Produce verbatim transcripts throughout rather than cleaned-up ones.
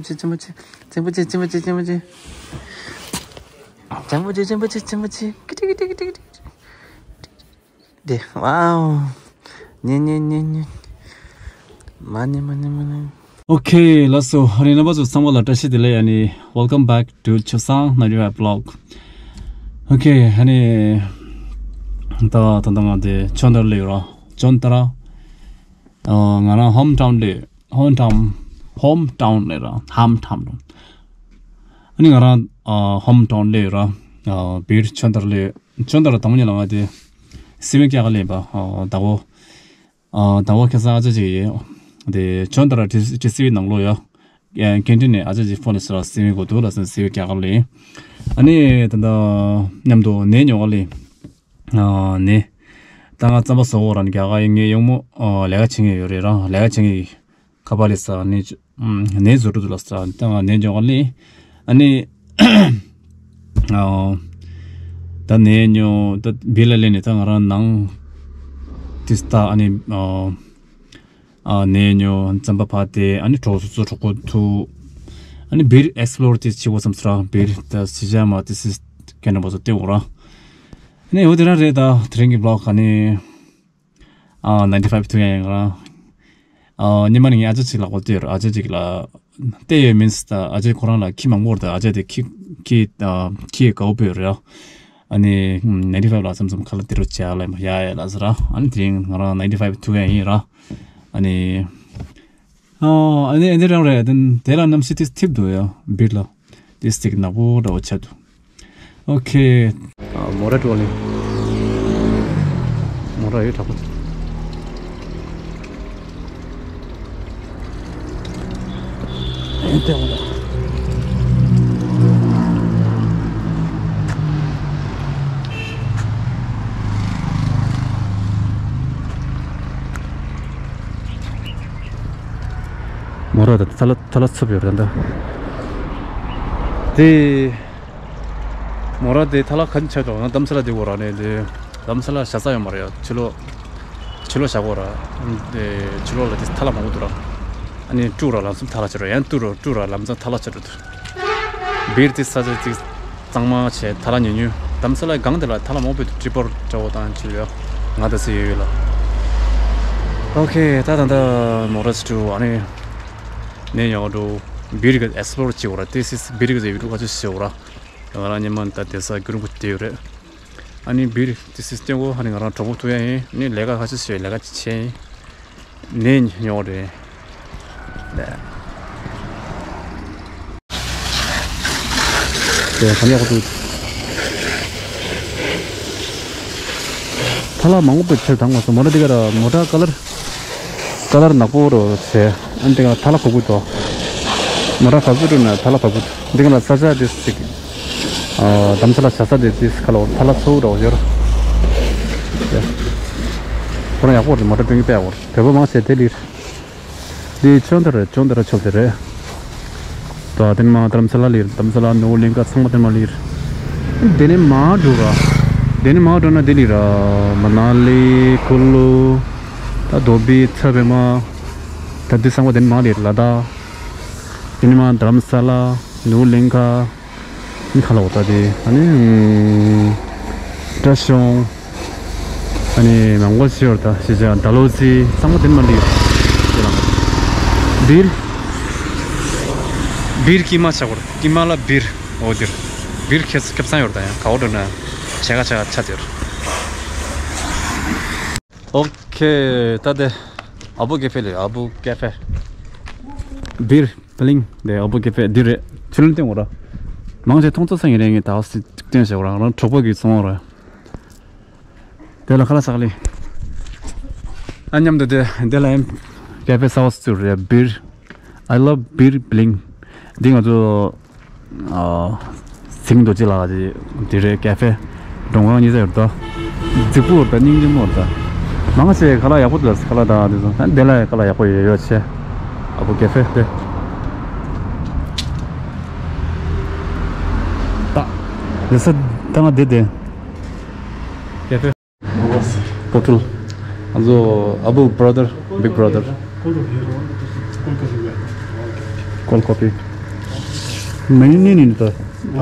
ཆེན་པོ་ཆེ། ཆེན་པོ་ཆེ། ཆེན་པོ་ཆེ། ཆེན་པོ་ཆེ། ཆེན་པོ་ཆེ། ཆེན་པོ་ཆེ། ཆེན་པོ་ཆེ། ཀི་ཏི་ཀི་ཏི་ཀི་ཏི་ཀི་ཏི། དེ། ཝའོ། ཉེ་ཉེ་ཉེ་ཉེ། མ་ཎི་མ་ཎི་མ་ཎི། ཨོ་ཁེ། ལགས་སོ། ཨ་ནི་རྣམ་པ་ཚོ་ཚང་མ་ལ་བཀྲ་ཤིས་བདེ་ལེགས། ཨ་ནི། Welcome back to Chosang ninety-five vlog. ཨོ་ཁེ། ཨ་ནི། ད་ད་ད་ང་དེ་ཅོན་ཏར་ལ་ཡོད་ར། ཅོན་ཏར། ཨ། ང་རང་ཧོམ་ཊའུན་ལ། ཧོམ་ཊའུན། ཧོམ་ཊའུན་ལ་ར། ཧོམ་ཊའུན། ཨ་ནི་ང་རང་ཨ་ཧོམ་ཊའུན་ལ་ར། ཨ་སྦིར་ཅོན་ཏར་ལ། ཅོན་ཏར་དང་པོ་ཉིད་ལ་ང་དེ་སི་ཝིང་རྒྱག་ག་སླེབས་པ། ཨ་ཟླ་བོ། ཨ་ཟླ་བོ་ཁ་སང་ཨ་ཅག་ཅིག་གིས་དེ་ཅོན་ཏར་ཊི་ཊི་སི་ཝི་ནང་ལོགས་ཡ། ཨ་ཀེན་ཊིན་ནས་ཨ་ཅག་ཅིག་ཕོན་བྱས་ལ་སི་ཝིང་དགོས་འདུག་ལབ་ཟེར་ནས་སི་ཝིང་རྒྱག་ག་སླེབས། ཨ་ནི་ད་ལྟ་མཉམ་དུ་ནས་ཉོ་ག་སླེབས། ཨ་ནས། ད་ང་རྩམ་པ་བཟོ་དགོས་ར། ནས་རྒྱག་ག་ཡིན། ངའི་གཡོག་མོ་ཨ་ལས་ཀ་བྱེད་མཁན་ཡོད་རེད་ར། ལས་ཀ་བྱེད་མཁན་གྱིས་ཁ་པར་སླེབས་ས། ནས་ནས་བཟོ་འགྲོ་འདུག་ལབ་ས། ད་ང་ནས་ཉོ་ག་སླེབས། ཨ་ནི་ཨ་ད་ནས་ཉོ། ད་སྦིར་ལ་སླེབས་ནས་ད་ང་རང་ནང་དེ་ད་ཨ་ནི་ཨ་ཨ་ནས་ཉོ། རྩམ་པ་ཕར་བལྟས། ཨ་ནི་གྲོགས་ཚོ་གྲོགས་པོ་ཐུག་ཨ་ནི་སྦིར་ཨེགས་པི་ལོར་དེ་བྱེད་དགོས་བསམ་སོང་ར། སྦིར་ད་སི་ཇ་མ་དེ་སི་ཁེ་ན་བ་ཚོ་བལྟས་འོ་ར། ཨ་ནི་འོ་དེ་རང་རེད། ད་དེ་རིང་གི་བི་ལོག་ཨ་ནི་ཨ་ནའིན་ཊི་ཕའིབ་ཐུག་ཡ་ཡིན་ར། ཨ་ཉི་མ་ནས་ངས་ཨ་ཅག་ཅིག་ལ་གོ་བལྟས་ཡོད་ར། ཨ་ཅག་ཅིག་ལ་བལྟས་ཡོད། མིན་སི་ད་ཨ་ཅག་ཁོ་རང་ལ་ཁྱི་མང་པོ་ཡོད་རེད། ད་ཨ་ཅག་དེ་ཁྱི་ཁྱི་ཨ་ཁྱི་དགའ་པོ་ཡོད་རེད། ཨ་ནི་ནའིན་ཊི་ཕའིབ་ལ་མཚམས་མཚམས་ཁ་ལག་སྟེར་རོགས་བྱས་ལབ་ཡ་ཡ་ལབ་ཟེར་ར། ཨ་ནི་དེ་རིང་ང་རང་ནའིན་ཊི་ཕའིབ་ཐུག་ཡ་ཡིན་ར། ཨ་ནི་ཨ་ཨ་ནི་ཨ་ནི་རང་རེད། དེ་དེ་ལ་གནམ་གཤིས་དེ་འཐིབས་འདུག་ཡ། སྦིར་ལ་དེ་སྟིག་ནག་པོ་འདྲ་བོ་ཆགས་འདུག་ཨོ་ཁེ། ཨ་མོ་ར་ཊོ་ལི། མོ་ར་ཡོད་དྲག་པོ། ཨེ་ཏེ་འོ་ད། མོ་ར་ད་ཐ་ལ་ཐ་ལ་ཚུབ་ཡོད་རེད་ད། དེ། མོ་ར་དེ་ཐ་ལ་ག་ནས་ཆགས་འགྲོ། ང་རྡ་རམ་ས་ལ་དེ་གོ་ར་ནས་དེ། རྡ་རམ་ས་ལ་བཞག་ས་ཡོད་མ་རེད་ཡ། ཕྱི་ལོགས། ཕྱི་ལོགས་བཞག་གོ་ར། དེ་ཕྱི་ལོགས་ལ་དེ་ཐ་ལ་མང་པོ་འདུག་ར། ཨ་ནི་ཀྲུག་ར་ལམ་སེང་ཐ་ལ་ཆགས་འགྲོ། ཡང་ཏུ་ར་ཀྲུག་ར་ལམ་སེང་ཐ་ལ་ཆགས་འགྲོ་འདུག་སྦིར་དེ་ས་ཆ་ཅིག་གཙང་མ་བྱས་ཐ་ལ་ཉོ་ཉོ། རྡ་རམ་ས་ལའི་སྒང་དེ་ལ་ཐ་ལ་མང་པོ་འདུག་ཀྲི་པོར་འདྲ་བོ་དང་ཅི་ཡོད། ང་ད་སེ་ཡོད་ཡོད་ལ། ཨོ་ཁེ། ད་ད་ད་མོ་ར་ཆུ་ཨ་ནི་ནས་ཉོ་འགྲོ། སྦིར་གི་ཨེགས་པི་ལོར་བྱེད་དགོས་ར། དེ་སི་སྦིར་གི་ཡུལ་གྲུ་ཁ་ཆུ་བྱེད་དགོས་ར། ང་རང་ཉི་མ་ད་བསྡད་ས་རྒྱུན་རིང་པོ་བསྡད་ཡོད་རེད། ཨ་ནི་སྦིར་དེ་སི་སྟོན་གོ། ཨ་ནི་ང་རང་གྲོགས་པོ་ཐུག་ཡ་ཡིན། ཨ་ནི་ལས་ཀ་ཁ་ཤས་བྱས། ལས་ཀ་ཅིག་བྱས་ཡིན། ནས་ཉོ་རེད། དེ་གམ་ཡག་པོ་འདུག་ཐ་ལ་མང་པོ་ཕྱིར་བཏང་བ་སོང་། མོ་ཊ་འདི་ག་ར་མོ་ཊ་ཀ་ལར། ཀ་ལར་ནག་པོ་རོ་བྱས། ཨ་ནི་དེ་ག་ཐ་ལ་ཕོག་གི་འདུག་མོ་ཊ་ག་ཚོད་འགྲོ་ན་ཐ་ལ་ཕོག་གི་འདུག་འདི་ག་ལ་ས་ཆ་དེ་ཅིག་ཨ་རྡ་རམ་ས་ལ་བཞག་ས་དེ་ཅིག་ཁ་ལ་ཐ་ལ་ཚོ་རོ་ཡོད་ར། ཁོ་རང་ཡག་པོ་རེད། མོ་ཊ་སྟོན་གྱི་དཔེ་ཡག་པོ་རེད། བོད་པ་མང་ཆེ་དེ་ལིར། འདི་ཅོན་ཏར་རེད། ཅོན་ཏར་ཆོབ་དེ་རེད། ད་དེ་ནས་མར་རྡ་རམ་ས་ལ་ལིར། རྡ་རམ་ས་ལ་ནོར་ལིང་ག་ཚང་མ་དེ་ནས་མར་ལིར། དེ་ནས་མར་འགྲོ་ར། དེ་ནས་མར་འགྲོ་ན་དེ་ལིར། མ་ན་ལི། ཀུ་ལུ། ད་དོ་བི། ཚ་བེ་མ། ད་འདི་ཚང་མ་དེ་ནས་མར་ལིར། ལ་དྭགས། དེ་ནས་མར་རྡ་རམ་ས་ལ། ནོར་ལིང་ག་ནི་ཁ་ལ་འོ་ད་དེ། ཨ་ནི་ཨམ་བཀྲ་ཤིས་ལྷུན་པོ། ཨ་ནི་མང་པོ་ཞིག་ཡོད་ད། ཤེས་བྱ་ཌལ་ཧོ་ཟི་ཚང་མ་དེ་ནས་མར་ལིར། དེ་ལ་སྦིར། སྦིར་དཀྱིལ་མ་ཆགས་པར། དཀྱིལ་མ་ལ་སྦིར། འོ་དེར་སྦིར་ཁེབས་ཁེབས་ཚང་ཡོད་ད། ཡང་ག་བ་འགྲོ་ན་ཕྱེད་ཀ་ཕྱེད་ཀ་ཆགས་དེར། ཨོ་ཁེ། ད་དེ་ཨ་བུ་ཀེ་ཧྥེ་ལ་ཡོད། ཨ་བུ་ཀེ་ཧྥེ། སྦིར་བི་ལིང་དེ་ཨ་བུ་ཀེ་ཧྥེ་འདི་རེད། ཕྱི་ལོགས་སྟོན་གོ་ར། མང་ཆེ་མཐོང་ཚོད་ས་ཡིན་རེད། ངས་ད་སི་སྟོན་བྱེད་གོ་ར། ང་རང་གྲོགས་པོ་གིས་སོང་ར། དེ་ལ་ཁ་ལག་ཟ་ག་ལི། ཨ་མཉམ་དུ་དེ་དེ་ལ་ཡང་ཀེ་ཧྥེ་གསར་པ་བཙུགས་རེད། སྦིར། I love beer Bling། འདི་ང་ཚོ་ཨ་སེང་གེ་རྡོ་རྗེ་ལགས་ཀྱི་འདི་རེད། ཀེ་ཧྥེ། མགྲོན་ཁང་གཉིས་ཆ་ཡོད་ད། རྫིག་པོ་ཡོད་ད། སྙིང་རྗེ་མོ་ཡོད་ད། མང་ཆེ་ཁ་ལག་ཡག་པོ་འདུག་ཁ་ལག་དང་དེ་ཚོ། ཨ་འདི་ལ་ཡང་ཁ་ལག་ཡག་པོ་ཡོད་ཡོད་ཆེ། ཨ་བུ་ཀེ་ཧྥེ་དེ། ད་ལེ་ས་ད་ང་འདི་དེ། ཀེ་ཧྥེ། ཀོ་ཀྲུལ། ང་ཚོ་ཨ་བུ། brother, big brother། Cold coffee. མི་ནི་ནི་ནི་ད།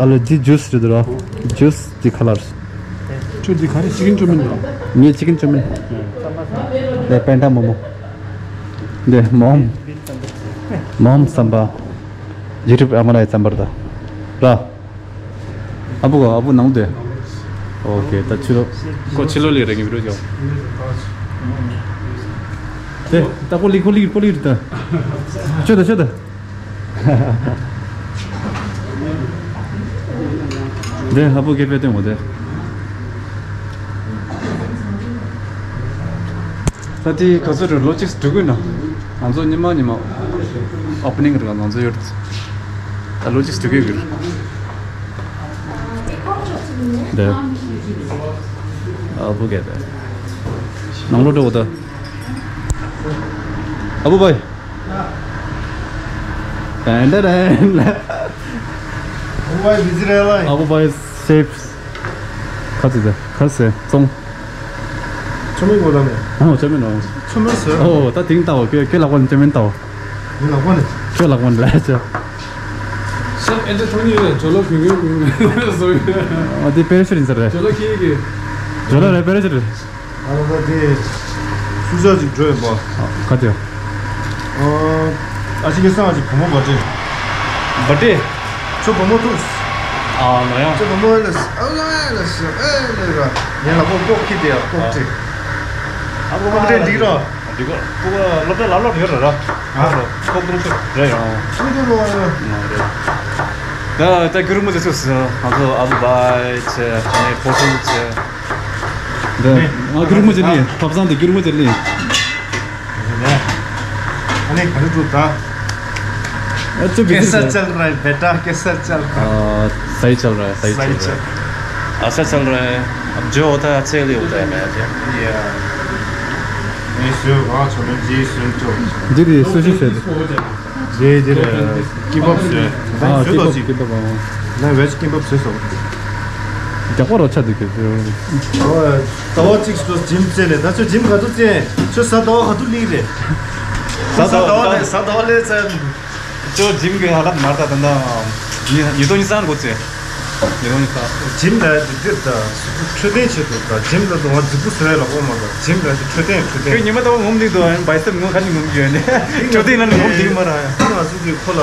ཨ་ལ་ཇི་ཇུས་རེད་དོ་ར། ཇུས་ཇི་ཁ་ལར། ཁྱོད་འདི་ག་རེ་ཅི་ཀིན་ཅོ་མིན་ལ། ངས་ཅི་ཀིན་ཅོ་མིན། དེ་པན་ཏ་མོ་མོ། དེ་མོམ། མོམ་སམ་པ། ཡུ་ཊུབ་ཨ་མ་ལ་ཡི་སམ་པར་ད། ར། ཨ་བུ་ག་ཨ་བུ་ནང་དུ། ཨོ་ཀེ་ད་ཕྱི་ལོ། ཁོ་ཕྱི་ལོ་ལི་རེ་གི་བི་ཌིའོ་ཅོ། དེ་ད་ཀོ་ལི་ཀོ་ལི་ཀོ་ལི་རེད་ད། ཆོད་ད་ཆོད་ད། དེ་ཧ་པོ་ཀེ་ཕེ་སྟོན་གོ་དེ། ད་དེ་ག་ཚོད་རེད། ལོ་གཅིག་འགྲོ་གི་ན། ང་ཚོ་ཉི་མ་ཉི་མ་ཨོ་པ་ནིང་རེད། ང་ཚོ་ཡོད། ད་ལོ་གཅིག་འགྲོ་གི་ཡོད་གི་རེད། དེ་ཨ་བུ་གེ་དེ་ནང་ལོ་འགྲོ་གོ་ད། ཨ་བུ་བའི། ཏན་ཏན་ཏན། ཨ་བུ་བའི་བི་ཛི་རེད་ལ། ཨ་བུ་བའི་སེབ། ཁ་ཚིག་ཟེར་ཁ་ཟེར་ཙོང་། ཆོ་མེད་གོ་ལ་མེད། ཨོ་ཆོ་མེད་ནོ། ཆོ་མེད་ཟེར། ཨོ་ད་དེང་ལྟ་བ་ཁྱོད་ཁྱོད་ལག་པ་ནས་ཆོ་མེད་ལྟ་བ། ངའི་ལག་པ་ནས། ཁྱོད་ལག་པ་ནས་ལ་ཆོ། སེམས་ཨེ་འདྲ་ཐོག་ཉིད་ལས་ཇོ་ལོ་གུས་གུས་གུས་གུས་བཟོ་ཡོད། ཨ་དེ་པེ་རེ་ཤུ་ཡིན་ས་རེད། ཇོ་ལོ་ཁྱེད་ཀྱི། ཇོ་ལོ་རེད་པེ་རེ་ཤུ་རེད། ཨ་ལ་ད་དེ་སུ་ཇ་ཅིག་འགྲོ་ཡིན་པ། ག་དེ། ཨ་ཅིག་གི་སང་ཅིག་བུ་མོ་བར་ཐི་ཌེ། བར་ཐི་ཌེ། ཁྱོད་བུ་མོ་ཐུག་ཨ་ལ་ཡང་། ཁྱོད་བུ་མོ་ལ་ཨ་ལ་ལ་ཨེ་ལ་ར། ངས་ལ་ཀོག་ཀོག་ཁྱི་དེ་ཡ་ཀོག་ཅིག་ཨ་ཀོག་ཀོག་ཏྲེ་འགྲིག་ར། འགྲིག་གོ་ཀོག་སློབ་གྲྭ་ལ་སློབ་ཡོད་ར་ར། ཨ་ཀོག་ཀོག་ཏུང་ཤོ་རེད་ཡང་། ཁྱོད་ཀོག་ལོ་ཡ། ད་ད་གུ་རུ་མོ་ཚེ་ཚུགས་སུ་ང་ཚོ་ཨ་བུ་བའི་ཆེ་ནས་ཕོ་ཚུགས་ཆེ། འདི་ང་གུ་རུ་མོ་ཅི་ལི་ཐབ་ཚང་དེ་གུ་རུ་མོ་ཅི་ལི། ཨ་ནི་ག་རེ་འགྲུབ་ད། ཨ་ཅོ་བི་ཟི་ཀེ་སར་ཅལ་ར་ཧེ་བེ་ཊ། ཀེ་སར་ཅལ་ར་ཧེ། ཨ་སའི་ཅལ་ར་ཧེ། སའི་ཅལ་ར་ཧེ། ཨ་སའི་ཅལ་ར་ཧེ། ཨབ་ཇོ་ཧོ་ཐ་ཧེ། ཡ། ངས་བཟོས། ང་ཆོ་མེད་ཅི་བཟོས་ཅོ། འདི་རེད། སུ་ཤི་བཟོས་ཏེ། རེད་རེད། ཀི་བབ་བཟོས། ད་ཨ་ཀི་བཟོས་བབ་ཅིག་ཀི་བབ། ཨ་ན་བེ་ཇི་ཀི་བབ་བཟོས་སོང་། རྒྱག་པ་རོ་ཆ་འདུག་གི། ཨོ་ཟླ་བ་གཅིག་ཏུ་ཇིམ་རྩེ་ལས། ད་ཁྱོད་ཇིམ་ག་ཚོད་རྩེ། ཁྱོད་གཟའ་ཟླ་བ་ག་ཚོད་ལིང་རེད། གཟའ་ཟླ་བ་ལས། གཟའ་ཟླ་བ་ལས་རྩེ། ཁྱོད་ཇིམ་གི་ཧ་ལབ་མར་ད་ད་ད་ཉི་ཉི་ཐོ་ཉི་སང་གོ་རྩེ། ཉི་ཐོ་ཉི་སང་། ཇིམ་ལ་དེ་དེ་ད་འཕྲོད་བསྟེན་བྱེད་དུ་ད་ཇིམ་ལ་དུ་བ་རྫིག་པོ་བཟོ་ཡ་ལ་ཨོ་མ་ད་ཇིམ་ལ་དེ་འཕྲོད་བསྟེན་འཕྲོད་བསྟེན། ཁྱོད་ཉི་མ་ད་བ་ངོམ་འདུག་དོ་བའི་སེམས་ངོ་ཁ་ནས་ངོམ་གྱི་ཡོད་ནས་འཕྲོད་བསྟེན་ལ་ནི་ངོམ་འདུག་མ་ར། ང་ཚོ་གི་ཁོ་ལ་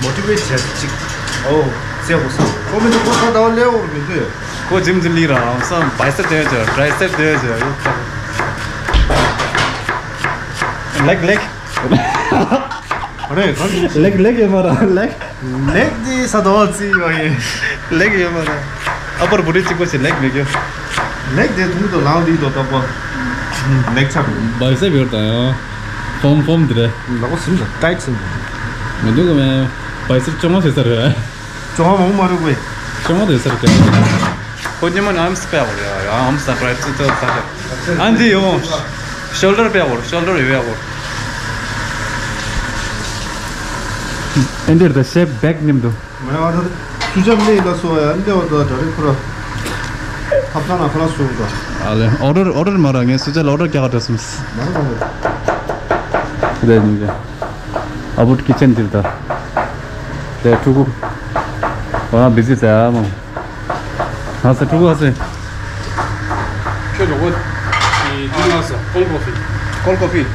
མོ་ཊི་ཝེ་ཊི་བྱས་ཅིག་ཨོ་རྩེ་དགོས་སོ། ཁོ་མི་འདུག་ཁོ་ས་ད་བ་ལས་ཨོ་མི་འདུག་ཁོ་ཇིམ་ཇི་ལི་ར་ཨང་སང་བའི་སེབ་དེ་ཅོ་ཊའི་སེབ་དེ་ཅོ་ཡོད་ཁ། ལེག་ལེག་རེད། གང་གི་ལེག་ལེག་ཡོད་མ་ར་ལེག་ལེག་དེ་ས་དོ་ཙི་ཡོད་ཡིན། ལེག་ཡོད་མ་ར། ཨ་པར་བུ་རི་གཅིག་པོ་ཞིག་ལེག་མེད་གི། ལེག་དེ་དུང་དུ་ལང་དེ་དོ་ཏོག་པོ། ལེག་ཆགས། བའི་སེབ་ཡོད་ད་ཡང་། ཧོམ་ཧོམ་དེ་རེད། ལག་པ་ཟིན་ད་ཊའིཊ་ཟིན། མི་འདུག་གི་མེ། བའི་སེབ་བཅོ་ལྔ་བྱེད་ས་རེད། བཅོ་ལྔ་མང་པོ་མ་རེད་གོ། བཅོ་ལྔ་དེ་ས་རེད་ཀྱང་། ཁོ་ཉི་མ་ནི་ཨམ་སི་པའི་ཨོ་རེད་ཡ། ཨམ་སི་ད་ཀྲའི་ཙི་ཙི་ས་རེད། ཨ་འདི་ཡོང་། ཤོལ་ཌར་པའི་ཨོ་རེད། ཤོལ་ཌར་ཡོད་ཡ་ཨོ། ཨེ་འདིར་ད་ཤེབ་བེག་ནིམ་དུ། མ་ཡ་ཨོ་ཌར་སུ་ཇ་མི་ལ་སོ་ཡ་འདི་ཨོ་ད་ད་རེ་ཁོ་ར། ཐབ་ཚང་ན་ཁ་ལ་སོ་ད། ཨ་ལེ་ཨོ་ཌར་ཨོ་ཌར་མ་ར་ངས་སུ་ཇ་ལ་ཨོ་ཌར་རྒྱག་ག་འགྲོ་སོང་། མ་ར་མ་ར། དེ་ནི་དེ། ཨ་བུ་ཀི་ཆན་འདིར་ད། དེ་ཕྲུ་གུ། ཨ་བི་ཟི་ཟེར་ཨ་མ། ང་ས་ཕྲུ་གུ་ཨ་སེ། ཁྱོད་ལོ་གོ། དེ་ང་ས་ཀོལ་ཀོ་ཕི། ཀོལ་ཀོ་ཕི། ཨ་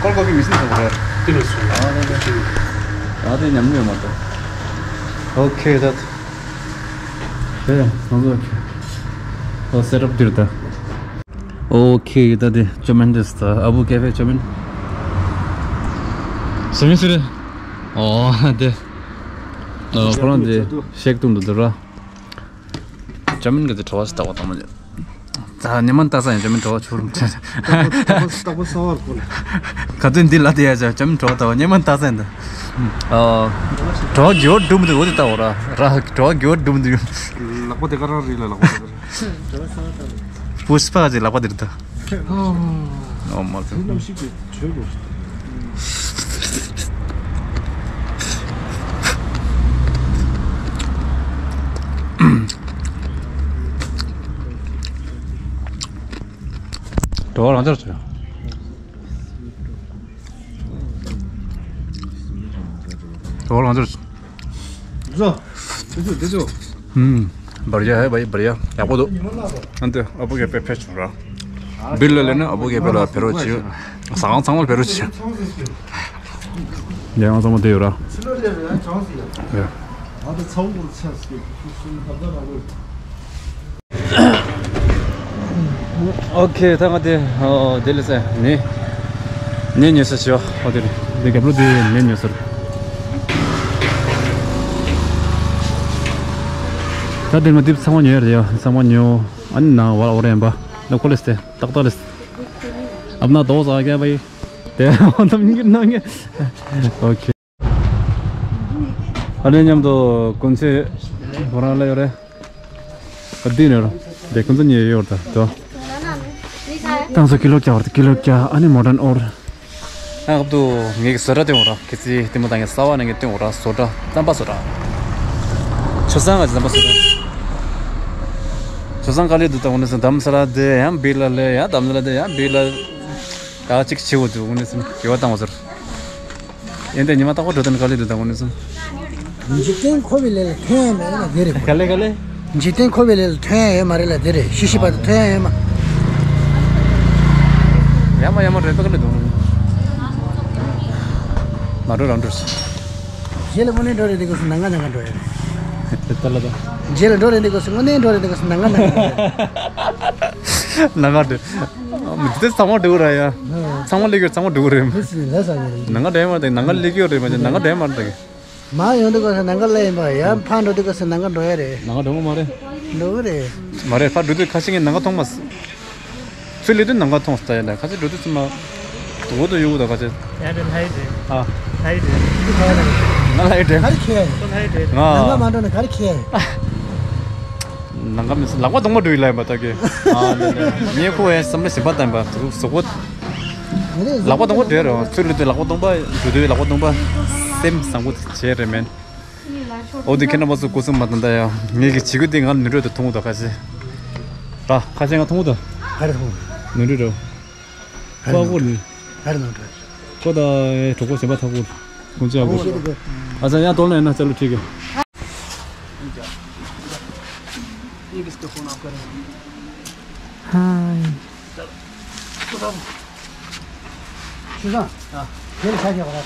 ཀོལ་ཀོ་ཕི་མི་སྲིད་ཟེར་བ་རེད། དེ་ལ་སོ། ཨ་ལེ་ལེ། ཨ་དེ་ཉམས་མྱོང་མ་གཏོགས། ཨོ་ཁེ་ད། དེ་ང་ཚོ་ཨོ་སེ་ཊབ་འདིར་ད། ཨོ་ཁེ་ད་དེ་ཅོ་མན་དེ་ད་ཨ་བུ་ཀེ་ཕེ་ཅོ་མན། སུ་མི་སུ་རེད། ཨོ་དེ། ཨོ་ཁོ་རང་དེ་ཤེག་བཏུང་འདུག་དེ་ར། ཅོ་མན་གྱི་དེ་གྲོ་བ་ཞིག་ལྟ་བ་དང་མ་ཉེ། ད་ཉི་མ་ལྟ་ས་ཡང་ཅོ་མན་གྲོ་བ་ཆུར་མ་ཆེ། ལྟ་བ་ལྟ་བ་ས་བར་ཁོ་ལ། ག་དུས་འདི་ལ་དེ་ཡ་ཅོ་ཅོ་མན་གྲོ་བ་ལྟ་བ་ཉི་མ་ལྟ་ས་ཡང་ད། ཨོ། གྲོ་བ་རྒྱུ་བ་འགྲུབ་མི་འདུག་འོ་དེ་ལྟ་བ་ར་ར་གྲོ་བ་རྒྱུ་བ་འགྲུབ་མི་འདུག་ལག་པ་དེ་ག་རང་རིལ་ལ་ལག་པ་དེ་ག་རང་། པུས་པ་ཅིག་ལག་པ་འདིར་ད། ཨོ་མ་ཐུ། འགྲོ་བ་རང་ཅར་ཆོད། ལོ་ལང་ཚོར། བཟོ། དེ་ཚོ་དེ་ཚོ། ཨུམ། བར་ཡ་ཧེ་བའི་བར་ཡ་ཡག་པོ་འདུག་ཨ་འདི་ཨ་བུ་གེ་པེ་ཕེ་ཆུ་ར། བིལ་ལ་ལེ་ན་ཨ་བུ་གེ་པེ་ལ་ཕེ་རོ་ཆི། ཟ་ཁང་ཚང་མ་ཕེ་རོ་ཆི། ཉལ་ཁང་ཚང་མ་དེ་ཡོད་ར། ཡ། ཨོ་ཁེ། ད་ང་དེ་ཨོ་དེ་ལས་ནི་ནས་ཉོས་ས་ཞོ། ཨོ་དེ་རེད། དེ་རྒྱབ་ལོ་དེ་ནས་ཉོས་ས་རེད། ད་དེ་མ་དེབ་ཚང་མ་ཉོས་རེད་ཡ། ཚང་མ་ཉོ། ཨ་ནི་ན་བ་ཨོ་རེད་པ། ན་ཁོ་ལེས་ཏེ་ཏག་ཏག་ལེས། ཨབ་ན་དོ་ཟ་ག་བའི་དེ་ཨོ་དམ་གི་ན་ངེ། ཨོ་ཁེ། ཨ་ནེ་མཉམ་དུ་ཀུན་ཚེ་ཁོ་རང་ལ་ཡོད་རེད། ཨ་འདི་ནས་ར། དེ་ཀུན་ཚེ་ཉེ་ཡོད་ར་ད། ཏང་སོ་ཀི་ལོ་བརྒྱ་བར་དུ་ཀི་ལོ་བརྒྱ། ཨ་ནི་མོ་ཊ་ཨོར། ཨ་སྐབས་དུ་ངེད་ཀྱི་བཟོ་གྲྭ་སྟེང་འོ་ར། ཁི་ཙི་ལྟད་མོ་ལྟ་མཁན་གསར་བ་ནང་གི་སྟེང་འོ་ར། བཟོ་གྲྭ་རྩམ་པ་བཟོ་གྲྭ། ཆུ་བཟང་ང་རྩམ་པ་བཟོ་གྲྭ། ཆུ་བཟང་དཀའ་ལས་འདུག་ད་འོ་ནས་སོང་དྷ་རམ་ས་ལ་དེ་ཡང་བིར་ལ་ལས་ཡང་དྷ་རམ་ས་ལ་དེ་ཡང་བིར་ལ། ག་ཅིག་བྱེད་འོ་འདུག་འོ་ནས་སོང་དགེ་བ་བཏང་འོ་ཟེར། ཡིན་ཏེ་ཉི་མ་རྟག་པར་འགྲོ་དོན་དཀའ་ལས་འདུག་ད་དངོས་གནས་སོང་། འཇིག་རྟེན་འཁོར་བའི་ལས་ལ་ཐོན་ཡ་མེད་ལ་དེ་རེད། ག་ལེ་ག་ལེ། འཇིག་རྟེན་འཁོར་བའི་ལས་ལ་ཐོན་ཡ་ཡོད་མ་རེད་ལ་དེ་རེད། ཤི་ཤི་བར་དུ་ཐོན་ཡ་ཡོད་མ། ཡ་མ་ཡ་མ་རེད་པ་ག་ལེ་འདུག་མ་འགྲོ་རང་འགྲོ། རྗེས་ལ་དངོས་གནས་འགྲོ་རེད་དེ་གོ་སོང་ནང་ག་ནང་ག་འགྲོ་ཡ་རེད། དེ་ལྟ་ལ་ད། རྗེས་ལ་འགྲོ་རེད་དེ་གོ་སོང་དངོས་གནས་འགྲོ་རེད་དེ་གོ་སོང་ནང་ག་ནང་ག་འགྲོ་ཡ་རེད། ནང་ག་འགྲོ། འདི་ཚང་མ་འགྲོ་ར་ཡ། ཚང་མ་ལེགས་ཡོད་ཚང་མ་འགྲོ་རེད། ནང་ག་འགྲོ་ཡ་མ་རེད་ནང་ག་ལེགས་ཡོད་རེད་མ་ནང་ག་འགྲོ་ཡ་མ་རེད། མ་ཡོང་དུས་སྐབས་སུ་ནང་ག་སླེབས་ཡིན་པ་ཡང་ཕར་འགྲོ་དུས་སྐབས་སུ་ནང་ག་འགྲོ་ཡ་རེད། ནང་ག་འགྲོ་གི་མ་རེད། འགྲོ་གི་རེད། མ་རེད་ཕར་འགྲོ་དུས་ཁ་ཤས་ངས་ནང་ག་མཐོང་མ་སོང་། ཚུར་སླེབས་དུས་ནང་ག་མཐོང་སོང་ད་ཡ་ལ་ཁ་ཤས་འགྲོ་དུས་ཚུར་མ། དུ་བོ་དུ་ཡུ་གུ་ད་ཁ་ཤས། ཡ་རེད་ལྷ་ཡི་རེད། ཨ། ལྷ་ཡི་རེད། ང་ལྷ་ཡི་རེད། ག་རེ་ཁྱེད། ཁོ་ལྷ་ཡི་རེད། ང་ནང་ག་མ་འགྲོ་ན་ག་རེ་ཁྱེད། ནང་ག་མི་སྲིད་ལག་པ་གདོང་པ་འགྲོ་ཡི་ལ་ཡིན་པ་ད་གི། ཨ་ནི་ནི་ངས་ཁོ་བས་བསམ་བློ་ཞིབ་པ་བཏང་པ་དུ་གཟུགས་པོ། ལག་པ་གདོང་པ་འགྲོ་རོགས་ཚུར་ལུས་དུས་ལག་པ་གདོང་པ་འགྲོ་དུས་ལག་པ་གདོང་པ་སེམས་བཟང་པོ་བྱས་རེད་མེད། འོ་དེ་ཁྱེད་རྣམ་པ་ཚོ་སྐུ་གཟུགས་མ་དང་ད་ཡ་ངེད་ཀྱི་བྱེད་སྒོ་དེ་ང་ནུས་འགྲོ་དུ་མཐོང་དུ་ཁ་ཤས། ར་ཁ་ཤས་ང་མཐོང་དུ། ག་རེ་མཐོང་། ནུས་འགྲོ་རོགས། ག་རེ་པ་གོ་ནི། ག་རེ་མཐོང་། ཁོ་ད་གྲོགས་པོ་གཞན་པ་ཐག་གོ། ཁོང་ཚོ་ཡང་གོ། ཨ་ས་ཡང་དོ་ལ་ཡིན་ན་ཅ་ལོ་ཁྲིད་གི། ཧའི། ཆུ་བཟང་། ཨ། དེ་ལ་ཆ་རྒྱག་པ་ར།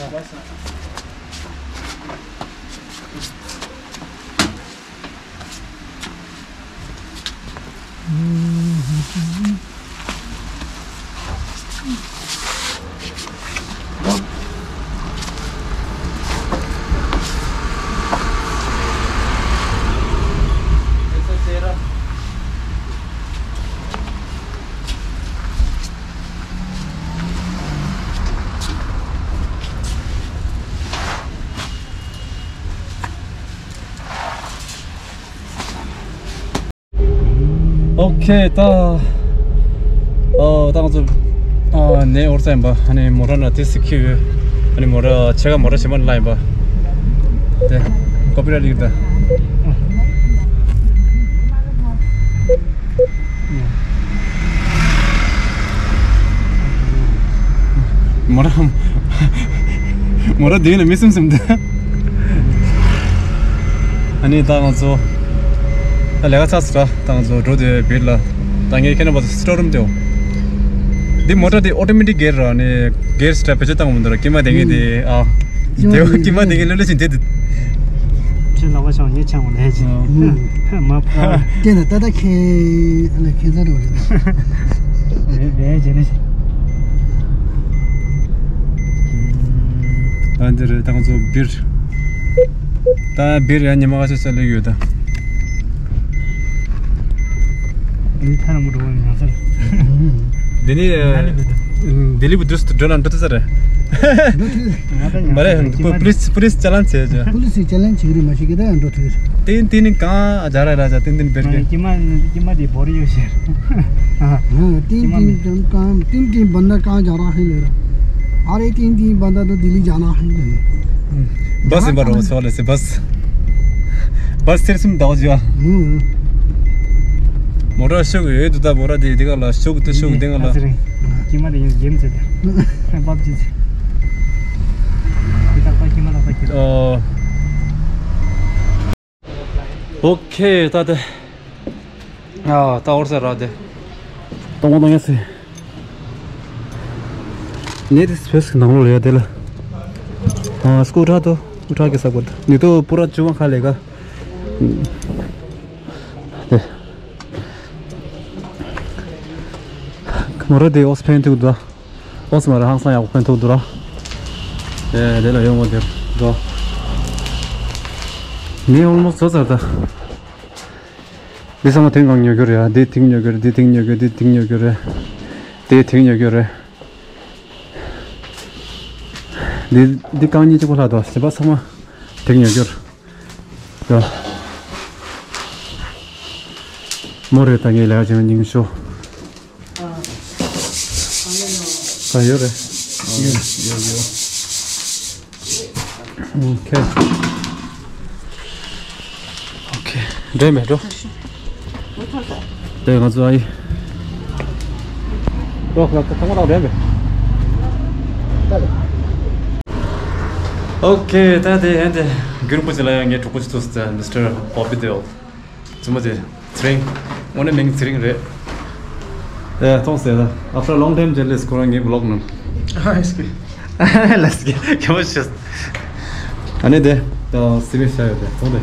ཨོ་ཁེ་ད། ཨ་ད་ང་ཚོ་ཨ་ནས་འོར་ཙམ་པ་ཨ་ནི་མོ་ཊ་ན་དེ་སི་ཁི་ཡོད། ཨ་ནི་མོ་ཊ་ཆེ་ག་མོ་ཊ་ཆེ་མ་ལ་ཡིན་པ། དེ་ཀོ་པི་ར་ལིག་ད། མོ་ར། མོ་ར་དེ་ནས་མི་སེམས་སེམས་ད། ཨ་ནི་ད་ང་ཚོ། ད་ལས་ཀ་ཚར་སོང་ད་ང་ཚོ་འགྲོ་དེ་བིར་ལ། ད་ངས་ཁྱེད་རྣམ་པ་ཚོ་སི་ཊོར་རུམ་དེའོ། འདི་མོ་ཊ་དེ་ཨོ་ཊོ་མེ་ཊིག་གེར་ར་ནི་གེར་སི་ཊར་བེད་སྤྱོད་བཏང་མི་འདུག་ར་ཀྱེ་མ་དེ་ངས་དེ་ཨ། དེའོ་ཀྱེ་མ་དེ་ངས་ལོ་ལོ་ཞིག་དེ་དེ། ཁྱེད་ལག་པ་བྱང་ངས་ཆང་བ་ལས་ཀྱི། མ་ཕ། དེ་ན་ད་ད་ཁྱེད་ཨ་ལ་ཁྱེད་ཚ་རུ་རེད། རེད་རེད་ཇེ་ནས། ཨ་འདི་རེད་ད་ང་ཚོ་བིར། ད་བིར་ཡང་ཉི་མ་ཁ་ཤས་ཤིག་སླེབས་ཡོད་ད། འདི་ཐ་ན་མུ་འགྲོ་བ་མྱང་ས་རེད། འདི་ནི་ལྡི་ལི་བུ་དུས་སུ་འགྲོ་ན་འགྲོ་ཐུབ་ས་རེད། མ་རེད་པུ་ལིས་པུ་ལིས་ཅ་ལན་བྱས་ཅོ། པུ་ལིས་ཅ་ལན་བྱེད་ཀྱི་རེད་མ་བྱེད་ཀྱི་ད་ཡང་འགྲོ་ཐུབ་ཀྱི་རེད། ཏན་ཏན་ནི་གང་ཨ་ཇ་ར་ར་ཇ་ཏན་ཏན་བེར་གི། ཀྱེ་མ་ཀྱེ་མ་དེ་བོར་ཡོད་ཤེར། ཏན་ཏན་གང་ཏན་ཏན་བན་ད་གང་ཇ་ར་ཧེ་ལེ་ར། ཨ་རེ་ཏན་ཏན་བན་ད་དུ་ལྡི་ལི་ཇ་ན་ཧེ་ལེ། བས་ཡིན་པ་རོ་སོ་ལེ་སི་བས། བས་སེར་སུམ་ཟླ་བ་བཞི་བ། མོ་ཊ་ཤུགས་ཡོད་དུ་ད་མོ་ཊ་དེ་དེ་ག་ལ་ཤུགས་དེ་ཤུགས་དེ་ག་ལ། ཀྱེ་མ་དེ་ཡིན་རྒྱན་ཚེ་དེ། པབ་ཅི་ཚེ། དེ་ཏག་ཏག་ཀྱེ་མ་ཏག་ཏག་ཁྱེར། ཨོ། ཨོ་ཁེ། ད་དེ། ཨ་ད་འོར་ས་ར་དེ། གཏོང་གཏོང་ཡ་སི། ནེ་དེ་སི་ཕེ་སི་ནང་ལོགས་ལ་ཡ་དེ་ལ། ཨ་སྐུ་ཊར་དོ། སྐུ་ཊར་གི་ས་གོ་དོ། ནི་དོ་པུ་ར་ཅུ་བ་ཁ་ལེ་ག། དེ། མོ་ར་དེ་ཨོ་སི་ཕན་ཐུག་དོ། ཨོ་སི་མ་ར་ཧང་སང་ཡག་པོ་ཕན་ཐོགས་འདུག་ར། ཨེ་དེ་ལ་ཡོང་བ་དེར་འགྲོ། ངས་ཨོལ་མོ་སི་བཟོ་ཚར་ད། འདི་ཚང་མ་དེང་གང་ཉོ་རྒྱུ་རེད། ཨ་འདི་དེང་ཉོ་རྒྱུ་རེད། འདི་དེང་ཉོ་རྒྱུ། འདི་དེང་ཉོ་རྒྱུ་རེད། འདི་དེང་ཉོ་རྒྱུ་རེད། འདི་འདི་རྐང་གཉིས་གཅིག་པ་ལྷག་འདུག་གཞན་པ་ཚང་མ་དེང་ཉོ་རྒྱུ་རེད། ཡ། མོ་རེད་ད། ངས་ལས་ཀ་བྱེད་མཁན་ཉིན་ཤོ། ཨ་ཡོད་རེད། ཡོད་ཡོད་ཡོད། ཨོ་ཁེ། ཨོ་ཁེ། འགྲོ་མེད་འགྲོ། དེ་ང་ཚོ་ཨ་ཡི། འགྲོ་ང་ཚོ་ཐང་མ་དང་འགྲོ་མེད། ཨོ་ཁེ། ད་དེ་ཨེ་འདི་རྒྱུན་པོ་ཅི་ལ་ཡང་ངའི་གྲོགས་པོ་ཅི་ཐུག་སྟེ། མི་སི་ཊར་པོ་པི་དེ་ཡོད། ཙི་མོ་ཅི། ཚེ་རིང་། དངོས་གནས་མིང་ཚེ་རིང་རེད། ཨེ་མཐོང་སྟེ་ད། After a long time jealous ཁོ་རང་ངའི་བི་ལོག་ནང་། ཨ་ཨེ་སི་ཀེ། ལ་སི་ཀེ་ཁྱོད་ཤེས། ཨ་ནི་དེ། ད་སི་བི་ཤ་ཡོད་དེ་མཐོང་དེ།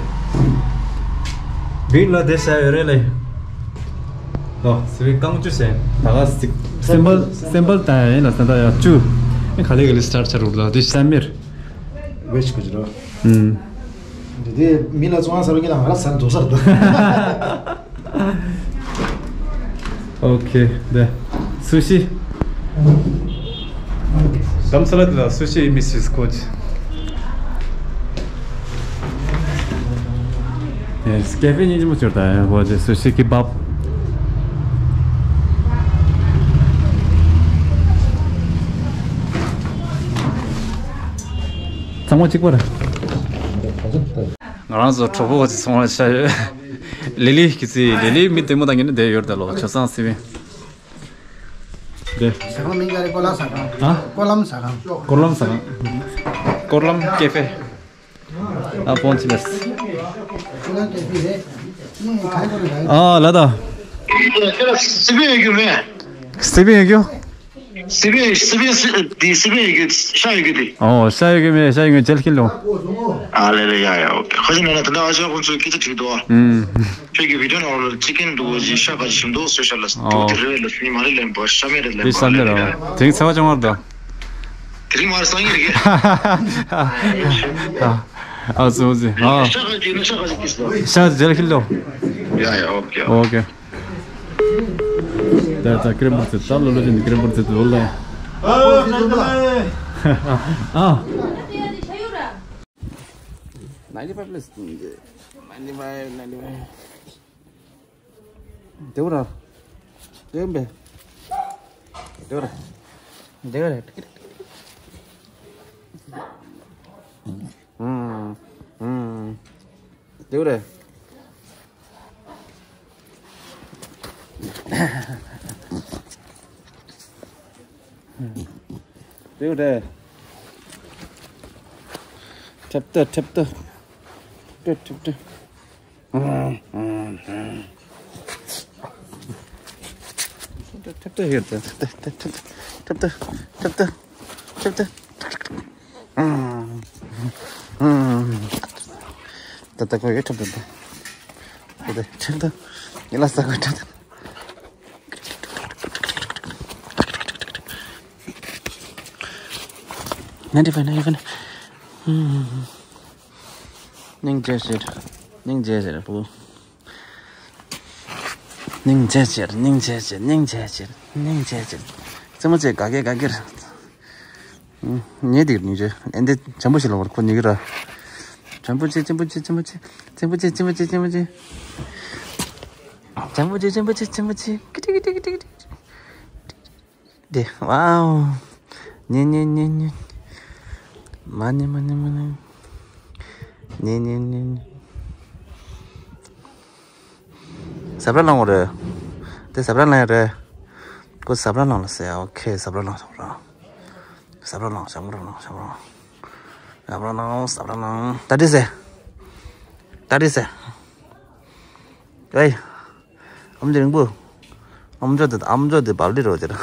བིག་ལ་དེ་ཤ་ཡོད་རེད་ལེ། ད་སི་བི་རྐང་བཅུ་ཟེར། ད་ག་སི་སེམ་པལ་སེམ་པལ་ད་ཡིན་ལ་ས་ད་ཡ་བཅུ། ཨེ་ག་ལེ་ག་ལེ་སི་ཊར་ཆ་རུག་ལ་དེ་ཤ་མེར། ཝེ་ཆི་ཁོ་ཅི་རོ། ཨུམ། འདི་དེ་མི་ལ་བཙོང་ས་རོ་གི་ལ་ང་ར་ས་འཛོ་སར་དུ། ཨོ་ཁེ། དེ་སུ་ཤི། དམ་ས་ལ་དེ་ལ་སུ་ཤི་མི་སི་སི་ཀོ་ཅི། ཡེས། ཀེ་ཧྥེ་སྙིང་རྗེ་མོ་བྱོས་ད། ཡ་ཧོ་ཅེ་སུ་ཤི་ཀི་བབ། ཚང་མ་གཅིག་པ་རེད། ང་རང་ཚོ་གྲོགས་པོ་གཅིག་ཚོང་ལ་ཆ་ཡོད། ལི་ལི་གི་ཚི་ལི་ལི་མི་ལྟད་མོ་ལྟ་མཁན་ནི་དེ་ཡོད་ད་ལོ། ཆོས་བཟང་སི་བི། དེ། ཟ་ཁང་མིང་ག་རེ། ཀོ་ལ་ཟ་ཁང་། ཨ། ཀོ་ལམ་ཟ་ཁང་། ཀོ་ལམ་ཟ་ཁང་། ཀོ་ལམ་ཀེ་ཧྥེ། ཨ་ཕོན་ཆི་ལས། ཀོ་ལམ་ཀེ་ཧྥེ་རེད། ཨ་ལ་ད། སི་བི་ཡོད་རྒྱུ་མེད། སི་བི་ཡོད་རྒྱུ། སི་བི་སི་བི་སི་དེ་སི་བི་ཡོད་རྒྱུ་ཤ་ཡོད་རྒྱུ་དེ། ཨོ་ཤ་ཡོད་རྒྱུ་མེད། ཤ་ཡོད་རྒྱུ་མེད་ཇེལ་ཁིལ་ལོ། ཨ་ལེ་ལེ་ཡ་ཡ་ཨོ་ཁེ། ཁ་ཅིག་ན་ན་ད་ལྟ་ཨ་ཅག་ཁོང་ཚོས་སྐད་ཆ་དྲིས་འདུག་ཨ། ཨུམ། ཁྱོད་ཀྱི་བི་ཌིའོ་ནང་ལ་ཅི་ཀན་འདུག་གོ་ཅི་ཤ་ག་ཅི་ཞིམ་འདུག་ཟེར་ཤ་ལ་འདུག་དེ་རེད་ལ་སི་མ་རེད་ལ་འབའ་ཤ་མེད་རེད་ལ་འབའ་ཤ་མེད་རེད། དེ་རིང་ཚ་བ་ཅང་བར་དོ། དེ་རིང་མ་རེད་སང་ཉིན་རེད་གི། ཨ་ཙི་ཙི་ཨ། ཤ་ག་ཅི་ན་ཤ་ག་ཅི་ཀིས་ལ། ཤ་ཇེལ་ཁིལ་ལོ། ཡ་ཡ་ཨོ་ཁེ་ཨོ་ཁེ། ད་ད་ཀྲེམ་བར་ཚེ་ད་ལོ་ལོ་ཅན་ཀྲེམ་བར་ཚེ་དུ་ལ། ཨ། Ninety five plus ninety five, ninety five. དེ་བ་ར། དེ་བ་འབད། དེ་བ་ར། དེ་བ་ར། ཨུམ། ཨུམ། དེ་བ་ར། དེ་བ་ར། ཁྲབ་ཏ་ཁྲབ་ཏ། ཁྲབ་ཏ་ཁྲབ་ཏ། ཁྲབ་ཏ་ཁྲབ་ཏ་ཡོད་ད། ཁྲབ་ཏ་ཁྲབ་ཏ་ཁྲབ་ཏ་ཁྲབ་ཏ། ད་ད་ཁོ་ཡོད་ཁྲབ་ཏ་ད། ཁྲབ་ཏ་ཁྲབ་ཏ། ཡ་ལ་ས་ཁོ་ཁྲབ་ཏ། Ninety five, ninety five. སྙིང་རྗེ་ཆེ། སྙིང་རྗེ་ཆེ་བུ། སྙིང་རྗེ་ཆེ། སྙིང་རྗེ་ཆེ། སྙིང་རྗེ་ཆེ། སྙིང་རྗེ་ཆེ། རྩེད་མོ་རྩེ་དགའ་གི་དགའ་གི། ཉེ་དེ་ཉེ་ཆེ། ཨེ་འདི་བྱམས་པོ་ཞིག་ལ་བར་ཁོ་ཉེ་གི་ར། བྱམས་པོ་ཆེ། བྱམས་པོ་ཆེ། བྱམས་པོ་ཆེ། བྱམས་པོ་ཆེ། བྱམས་པོ་ཆེ། བྱམས་པོ་ཆེ། བྱམས་པོ་ཆེ། བྱམས་པོ་ཆེ། ཀི་ཏི་ཀི་ཏི་ཀི་ཏི་ཀི་ཏི། དེ། ཝའོ། ཉེ་ཉེ་ཉེ་ཉེ། མ་ཉེ་མ་ཉེ་མ་ཉེ། ཉེ་ཉེ་ཉེ་ཉེ། ཟབ་ར་ལངས་རེད། དེ་ཟབ་ར་ལངས་རེད། ཁོ་ཟབ་ར་ལངས་ལ་ཟེར། ཨོ་ཁེ། ཟབ་ར་ལངས། ཟབ་ར་ལངས། ཟབ་ར་ལངས། ཟབ་ར་ལངས། ཟབ་ར་ལངས། ཟབ་ར་ལངས། ད་དེ་ཟེར། ད་དེ་ཟེར། ཨེ། ཨམ་ཅོག་རིང་པོ། ཨམ་ཅོག་དེ་ཨམ་ཅོག་དེ་བབ་ལི་རོ་ཅེར།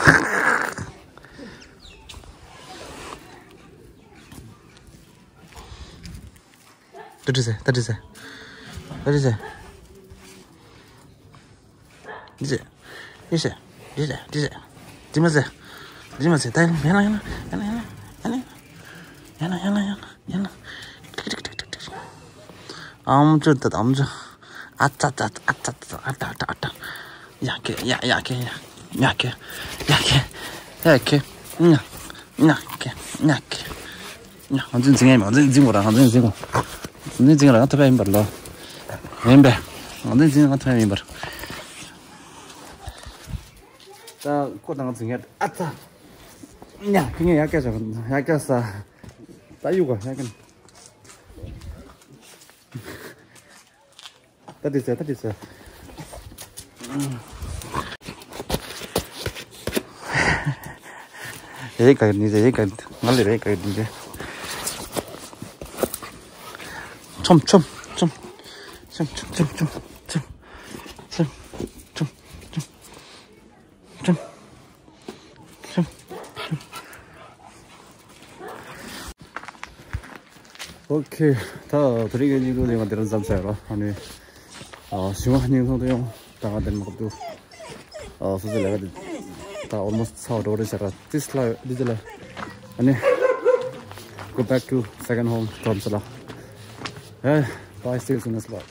ད་དྲི་ཟེ། ད་དྲི་ཟེ། ད་དྲི་ཟེ། དྲི་ཟེ། དྲི་ཟེ། དྲི་ཟེ། དྲི་ཟེ། དྲི་མ་ཟེ། དྲི་མ་ཟེ། ད་ཡང་ཡང་ན་ཡང་ན་ཡང་ན་ཡང་ན། ཡང་ན་ཡང་ན་ཡང་ན་ཡང་ན། ཨམ་ཅོག་ད་ཨམ་ཅོག་ཨ་ཙ་ཙ་ཨ་ཙ་ཙ་ཨ་ཏ་ཨ་ཏ་ཨ་ཏ། ཡ་ཁེ་ཡ་ཡ་ཁེ་ཡ་ཡ་ཁེ་ཡ་ཁེ་ཡ་ཁེ། ཉ་ཉ་ཁེ་ཉ་ཁེ། ང་ཚོའི་འཛིང་ཡ་མ་ང་ཚོའི་འཛིང་གོ་ར་ང་ཚོའི་འཛིང་གོ། ང་ཚོའི་འཛིང་ར་ང་ཐོབ་ཡ་ཡིན་པར་ལོ། ཡིན་པས། ང་ཚོའི་འཛིང་ང་ཐོབ་ཡ་ཡིན་པར། ད་ཁོ་དང་ང་ཚོ་ངས་ཨ་ཙ། ཉ་ཁེ་ངས་ཡ་ཀྱ་ཟ་ཡ་ཀྱ་ཟ། ད་ཡུ་ག་ཡ་ཀྱ། ད་དེ་ཟེར། ད་དེ་ཟེར། ཨེ་ག་ནི་ཟེར། ཨེ་ག་ང་ལེ་རེ་ག་ནི་ཟེར། ཆོམ་ཆོམ་ཆོམ། ཆོམ་ཆོམ་ཆོམ་ཆོམ། ཆོམ་ཆོམ་ཆོམ། ཨོ་ཁེ། ད་དེ་རིང་གི་ཉིན་ཀུན་ལས་ང་དེ་རིང་མཚམས་བཞག་རོགས། ཨ་ནི་ཨ་ཞིང་བ་ཉིན་ཐོང་དུ་ཡོང་། ད་ང་དེ་མ་གཏོགས་ཨ་སོ་སོ་ལས་ཀ་དེ་ད་almost ཚར་འགྲོ་རེད་ཤག་ར། ཏིས་ལ་འདི་ཚོ་ལ་ཨ་ནི་go back to second home དྷ་རམ་ས་ལ། ཨེ་bye, see you soon as well.